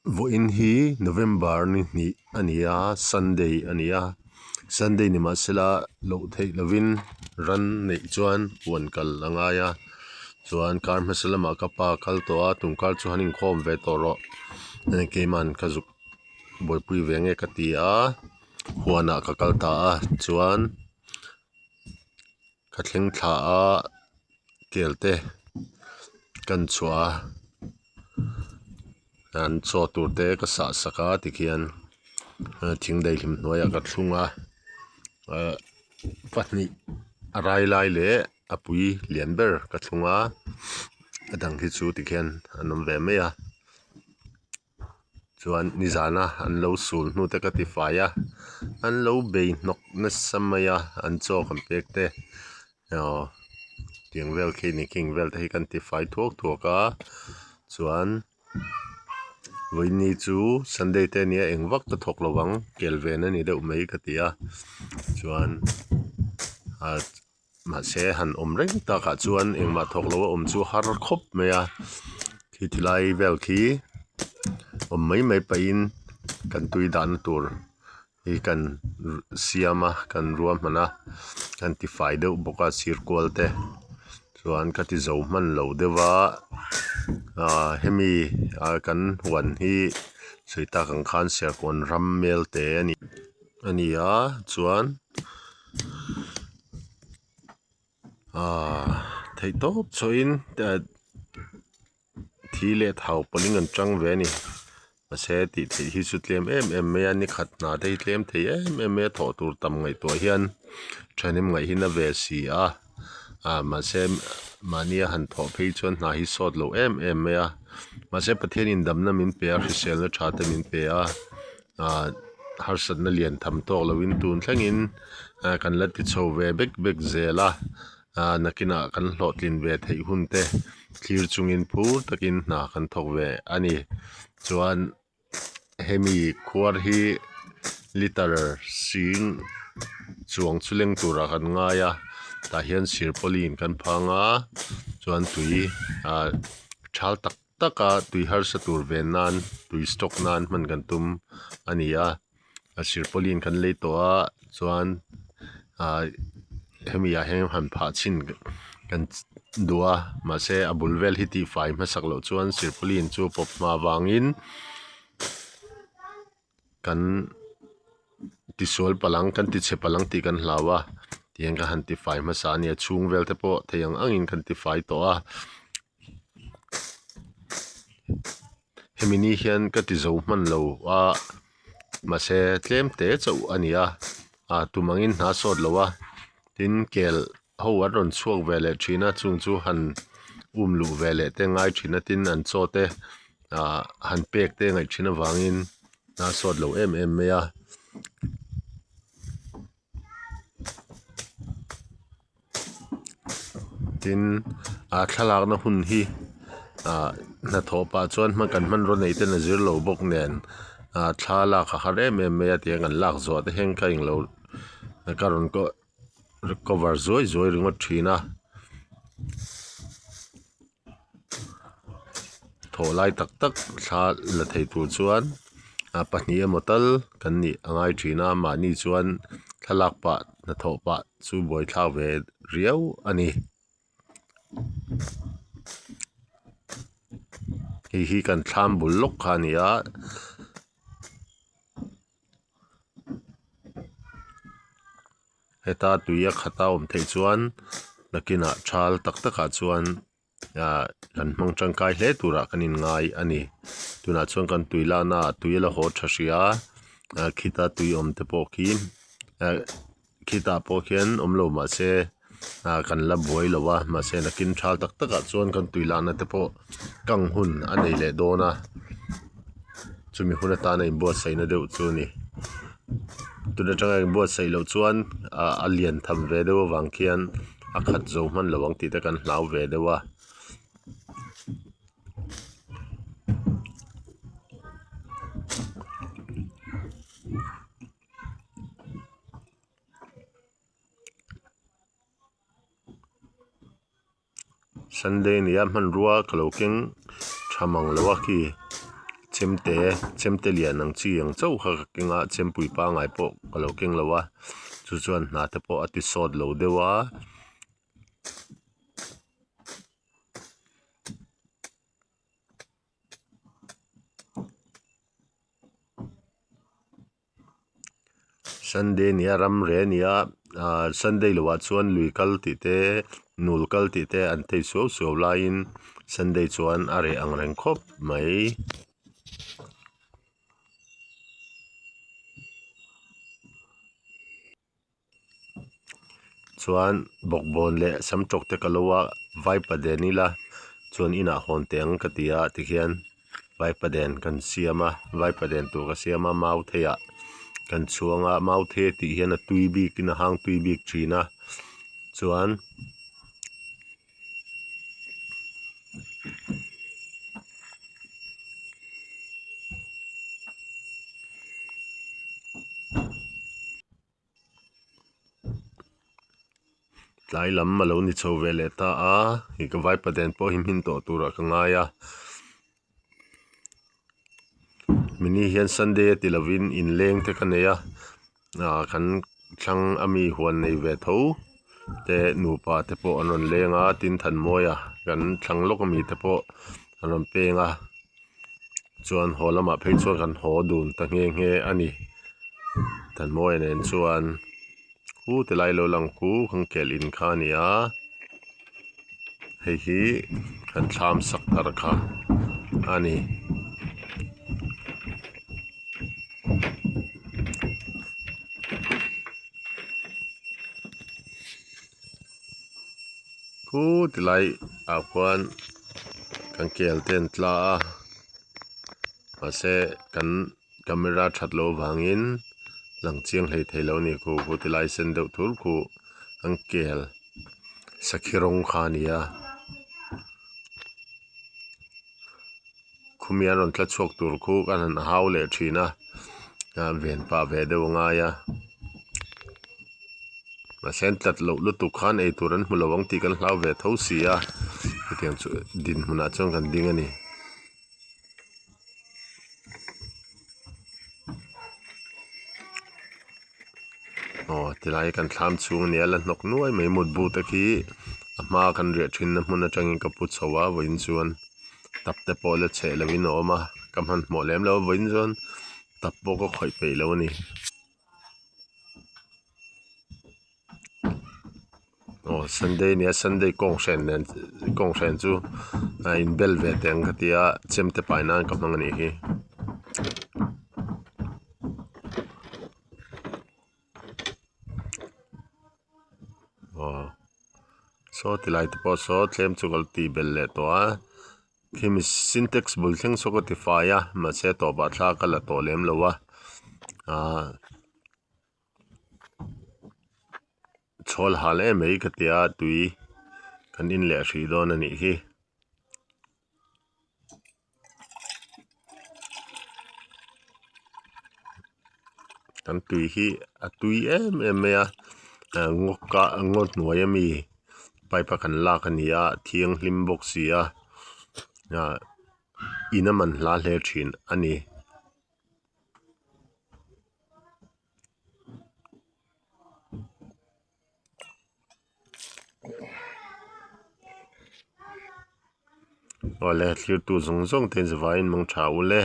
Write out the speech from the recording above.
Vawiin hi November ni hnih a ni a Sunday a ni a Sunday ni mahsela loh theih lovin ran neih chuan huan kal a ngai a chuan kar hmasa lamah ka pa a kal tawh a tum kar chu han inkhawm ve tawh rawh keimahn ka zuk buaipui ve nge ka ti a huanah ka kal ta a chuan ka thleng thla a kel te kan chhuah a an chaw tur te ka sah sak a tikhian thing daihlim hnuaiah ka thlung a ahh pahnih a rai lai leh a pui lian ber ka thlung a a dang hi chu tikhian an awm ve mai a. Chuan nizana an lo sul hnu te ka ti fai a an lo bei hnawk nasa mai a an chaw kan pek te aw tiang vel khi ni khing vel te hi kan ti fai thuak thuak a chuan vawiini chu sunday te ania eng vak ka thawk lo ang kel ven a ni deuh mai ka ti a chuan ah Mahse han awm reng takah chuan engmah thawk loa awm chu har khawp mai a khi ti lai vel khi awm mai mai pahin kan tui dahna tur hi kan siam a kan ruahman a kan tifai deuh bawk a sir kual te chuan ka ti zo hman lo deuh a ah hemi ah kan huan hi sawi tak ang khan serkawn ram mel te a ni a ni a chuan. Aaa theih tawp chhuahin thi leh thau pawlhin an chang ve a ni mahse tih theih hi chu tlem em em mai a ni khat hna te hi tlem thei em em mai a thawh tur tam ngaihtuah hian thahnem ngaih hi na ve si a ah mahse mahnia han thawh phei chuan hna hi sawt lo em em mai a mahse Pathianin damna min pe a hriselna tha te min pe a. Ahh harsatna lian tham tawk lovin tun thlengin ah kan la ti chho ve bek bek zel a ah nakinah kan hlawhtlin ve theih hun te thlir chungin phur takin hna kan thawk ve a ni chuan hemi khuar hi liter sing chuang chu leng turah kan ngai a tah hian sirpawlin kan phang a chuan tui ah thal tak taka tui harsa tur ven nan tui stock nan hman kan tum a ni a a silpauline kan lei tawh a chuan ah hemi ah hian han phah chhin kan duh a mahse a bul vel hi tihfai hmasak loh chuan silpauline chu pawp hma vangin kan tisual palh ang kan tichhe palh ang tih kan hlau a tihian ka han tifai hmasa a ni a chhung vel te pawh thei ang angin kan tifai tawh a hemi ni hian ka ti zo hman lo a mahse tlem te chauh a ni a ah tum angin hna sawt lo a tin kel ho an rawn chhuak ve leh thin a chung chu han um luh ve leh te ngai thin a tin an chaw te ah han pek te ngaih thin avangin hna sawt lo em em mai a. Tin ah thlalakna hun hi ah hnathawh pah chuan hman kan hmanraw neih ten a zir lo bawk nen ah thla lak a har em em mai a tiang an lak zawh te hian ka englo ka rawn cover zuai zuai ringawt thin a thawh lai tak tak thla la thei tur chuan ah pahnih emaw tal kan nih a ngai thin a mahni chuan thlalak pah hnathawh pah chu buaithlak ve riau a ni. Hei hi kan thlam bul lawk kha a ni a. Heta tui a khat a awm theih chuan nakinah thal tak takah chuan ah kan hmang tangkai hle turah kan inngai a ni. Tunah chuan kan tui lakna ah tui a la haw tha hrih a ah khita tui awm te pawh khi ah khitah pawh khian awm lo mahse ah kan la buai lo a mahse nakin thal tak takah chuan kan tui lakna te pawh kang hun a nei leh dawn a chumi hun atana inbuatsaihna deuh chu a ni tun atanga inbuatsaih loh chuan ah a lian tham ve deuh avang khian a khat zo hman lo ang tih te kan hlau ve deuh a. Sunday nia hmanrua ka lo keng tha mang lo a khi. Chemte chemte lian ang chi ang chauh kha ka keng a chempui pangngai pawh ka lo keng lo a chu chuan hna te pawh a ti sawt lo deuh a. Sunday nia ram reh a ni a ahh sunday loh ah chuan lui kal tih te nul kal tih te an thei suau suau laiin sunday chuan a reh ang reng khawp mai. Chuan bawkbawn leh samtawk te ka lo a vaipaden ila chuan inah hawn teh ang ka ti a tikhian vaipaden kan siam a vaipaden tur ka siam a mau theiah kan chhuang a mau thei a tih hian a tui bik in a hang tui bik thin a chuan. Tlai lam a lo ni chho ve leh ta a ih ka vaipaden pawh hi hmin tawh turah ka ngai a mini hian sunday a ti lovin inleng te ka nei a ah kan thlang a mi huan nei ve tho te nupa te pawh an rawn leng a tin Thanmawia kan thlang lawk ami te pawh an rawn peng a. Chuan haw lamah phei chuan kan haw dun ta nghe nghe a ni. Thanmawia nen chuan khu ti lai lo lang khu kan kelh in kha a ni a, hei hi kan thlam sak thar kha a ni. Khu ti lai ah khuan kan kel te an tla a mahse kan camera that loh avangin lang chiang hlei thei lo a ni khu khu ti lai sen deuh thur khu an kel sakhi rawng kha a ni a khumi an rawn tla chhuak tur khu kan han hau leh thin a ven pah ve deuh a ngai a mahse an tlat loh lutuk khan eitur an hmu lo ang tih kan hlau ve tho si a hetiang chu dinhmunah chuan kan ding a ni. Aw tilai kan thlam chhung a nia la hnawk nuai mai mutbu te khi a hma kan riah thin na hmun atangin ka pu chho a vawiin chuan tap te pawh la chheh lohin a awm a ka hmanhmawh lem lo a vawiin chuan tap pawh ka khawih peih lo a ni. Aw sunday a nia sunday kawng hren nen kawng hren chu a inbel ve teh ang ka ti a chemte pai nan ka hmang a nih hi. Aw saw ti lai te pawh saw tlem chu ka la tih belh leh tawh a khimi sintex bul thleng saw ka ti fai a mahse tawpah thla ka la tawh lem lo a ahh. Chhawl hal em mai ka tia tui kan in leh hrih dawn a nih hi. Kan tui hi a tui em em mai a ah ngaw kah ngaw hnuai ami pipe a kan lak a ni a thianghlim bawk si a ah in a man hla hle thin a ni. Awle thlir tu zawng zawng te in zavaiin mang tha ule.